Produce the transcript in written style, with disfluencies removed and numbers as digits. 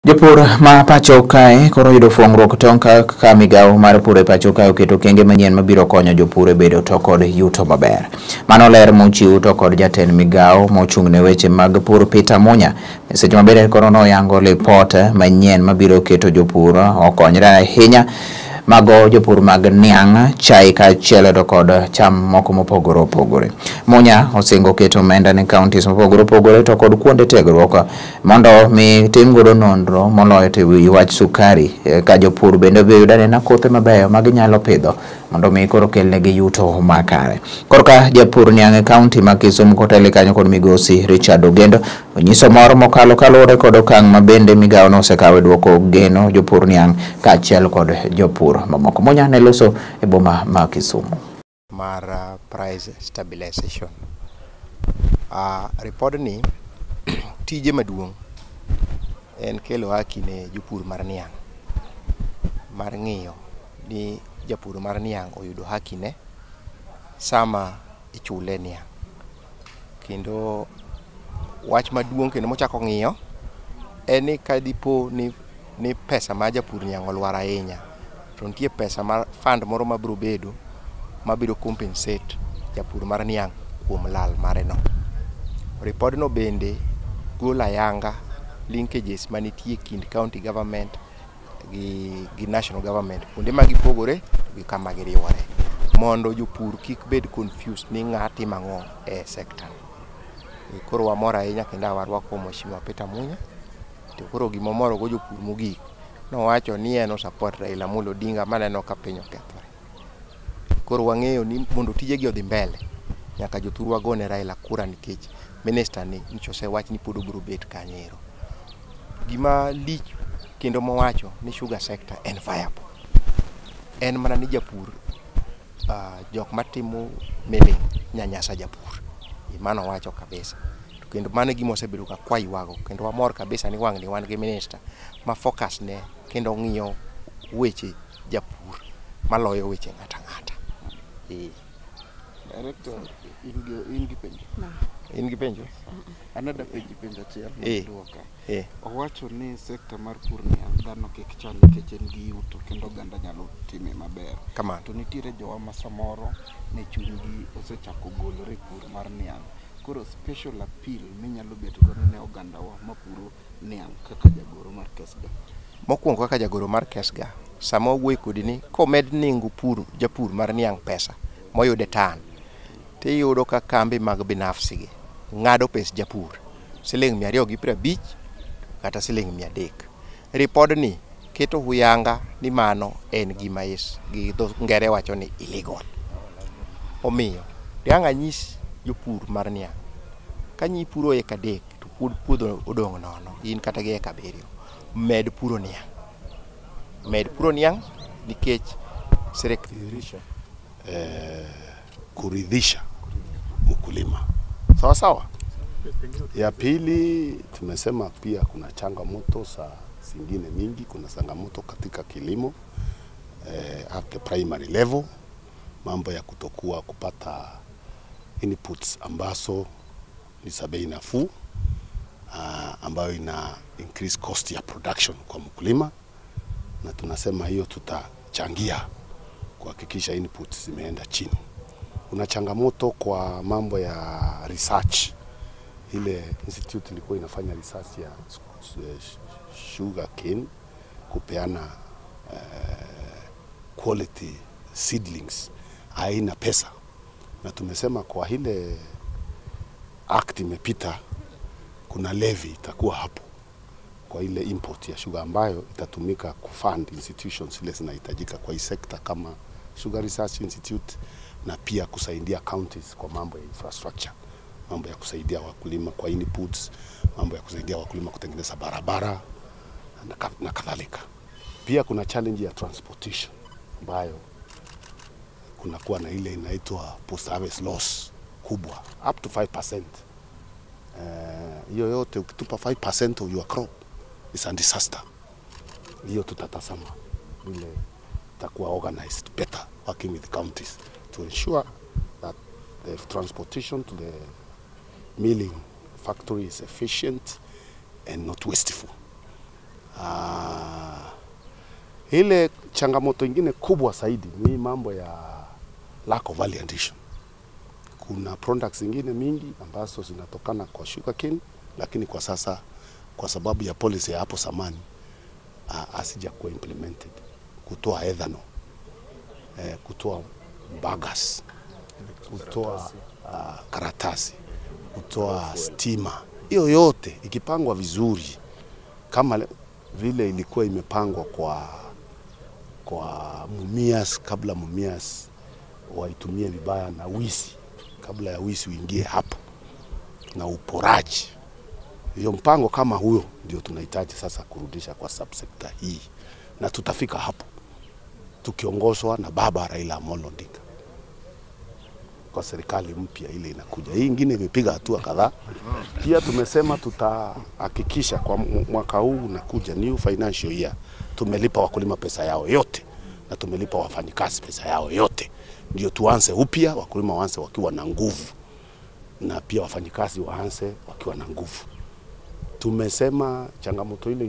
Jopur ma pacho kae koro yudo fuong'ruok tong' ka migawo mar pur e pacho kae oketo okenge manyien mabiro konyo jopur e bedo to kod yuto maber. Mano ler mochiw to kod jatend migawo mochung' ne weche mag pur Peter Munya e seche mabende koro noyango lipot manyien mabiro keto jopur okonyre ahinya mago jopur mag niang', chai kaachiel to kod cham moko mopogore opogore. Munya osingo keto omenda ne counties mopogore opogore to kod kuonde tiegruok mondo mi tim godo nonro moloyo to ewi wach sukari ka jopur bende obiro yudo anena kothe mabeyo ma ginyalo pidho mondo mi koro kelnegi yuto makare. Korka japur niang' e county ma Kisumu koteli kanyo kod migosi Richard Ogendo onyiso mor mokalo kaluwore kod okang' ma bende migawo no osekawo e duoko geno jopur niang' kaachiel kod jopur mamoko. Munya ne loso e boma ma Kisumu. Mar price stabilization. Ripodni tije maduong' en kelo haki ne jopur mar niang', mar ng'iyo ni japur mar niang' oyudo haki ne sama ichule niang'. Kendo wach maduong' kendo mochako ng'iyo en ni ka dipo ni pesa mar japur niang' olwar ahinya, to nitie pesa mar fund moro mabiro bedo mabiro compensate japur mar niang' kuom lal mare no. Ripodno bende golo ayanga linkages manitie kind county government gi national government, kuonde ma gipogore gi kama giriwore, mondo jopur kik bed confused ni ng'a timo ang'o e sector. Koro wamor ahinya kendo warwako Mheshimiwa Peter Munya. To koro gimomoro go jopur mogik, nowacho ni en o support Raila Amolo Odinga maneno ka piny okethore. Koro wang'eyo ni mondo tijegi odhi mbele, nyaka jothurwa gone Raila kura nikech minister ni nyocha osewach ni pod obiro bet kanyo ero. Gima lich kendo mowacho ni sugar sector en viable. En mana ni japur, jok matimo milling nyanyasa japur. Mano owacho kabisa. To kendo mano e gima osebedo ka kwaywago kendo wamor kabisa ni wang' ni wan gi minister ma focus ne kendo ng'iyo weche japur maloyo weche ng'ato ang'ata. Director, in gi penjo? In gi penjo? An adwa penji penjo achiel mondo Owacho ni sekta mar pur niang' dhano kik chan nikech en gi yuto kendo oganda nyalo time maber. Kamano. To nitiere jowa ma samoro ne chunygi osechako golore e pur mar niang'. Koro special appeal minyalo bet godo ne ogandawa mapuro niang' kaka jagoro mar KESGA. Mokwongo kaka jagoro mar KESGA, sama wawuoyo kodi ni komed nengo pur japur mar niang' pesa moyude tan, tiyudo ka kambi mag binafsi gi ng'ado pes japur siling 250 kata siling 300. Ripodni keto huyanga ni mano en gima is gi dho ngere wacho ni illegal. Omiyo ang' anyis jopur mar niang' ka nyi puro eka 3 to pod puodho odong' nono, in kata gi eka 7, med puro niang'. Med puro niang' nikech sirikal kuridhisha mkulima. Sawa sawa. Ya pili tumesema pia kuna changamoto za zingine mingi, kuna changamoto katika kilimo at the primary level, mambo ya kutokuwa kupata inputs ambazo ni za bei nafuu, ambayo ina increase cost ya production kwa mkulima, na tunasema hiyo tutachangia kuhakikisha inputs zimeenda chini. Kuna changamoto kwa mambo ya research. Ile institute ilikuwa inafanya research ya sugar cane kupeana quality seedlings, haina pesa, na tumesema kwa ile act imepita kuna levy itakuwa hapo kwa ile import ya sugar ambayo itatumika kufund institutions zile zinahitajika kwa hii sector kama Sugar Research Institute, na pia kusaidia counties kwa mambo ya infrastructure, mambo ya kusaidia wakulima kwa inputs, mambo ya kusaidia wakulima kutengeneza barabara na kadhalika. Pia kuna challenge ya transportation ambayo kuna kuwa na ile inaitwa post harvest loss kubwa up to 5%. Hiyo yote ukitupa 5% of your crop is a disaster. Hiyo tutatazama vile itakuwa organized better, working with the counties to ensure that the transportation to the milling factory is efficient and not wasteful. Ile changamoto ingine kubwa zaidi ni mambo ya lack of value addition. Kuna products zingine mingi ambazo zinatokana kwa sugarcane, lakini kwa sasa kwa sababu ya policy ya hapo zamani asijakuwa implemented, kutoa ethanol, kutoa bagas, kutoa karatasi, kutoa stima. Hiyo yote ikipangwa vizuri kama vile ilikuwa imepangwa kwa Mumias, kabla Mumias waitumie vibaya na wisi, kabla ya wisi uingie hapo na uporaji. Hiyo mpango kama huyo ndio tunahitaji sasa kurudisha kwa subsector hii, na tutafika hapo tukiongozwa na Baba Raila Amolo Odinga kwa serikali mpya ile inakuja. Hii ingine imepiga hatua kadhaa. Pia tumesema tutahakikisha kwa mwaka huu unakuja, new financial year, tumelipa wakulima pesa yao yote na tumelipa wafanyikazi pesa yao yote, ndio tuanze upya, wakulima waanze wakiwa na nguvu na pia wafanyikazi waanze wakiwa na nguvu. Tumesema changamoto ile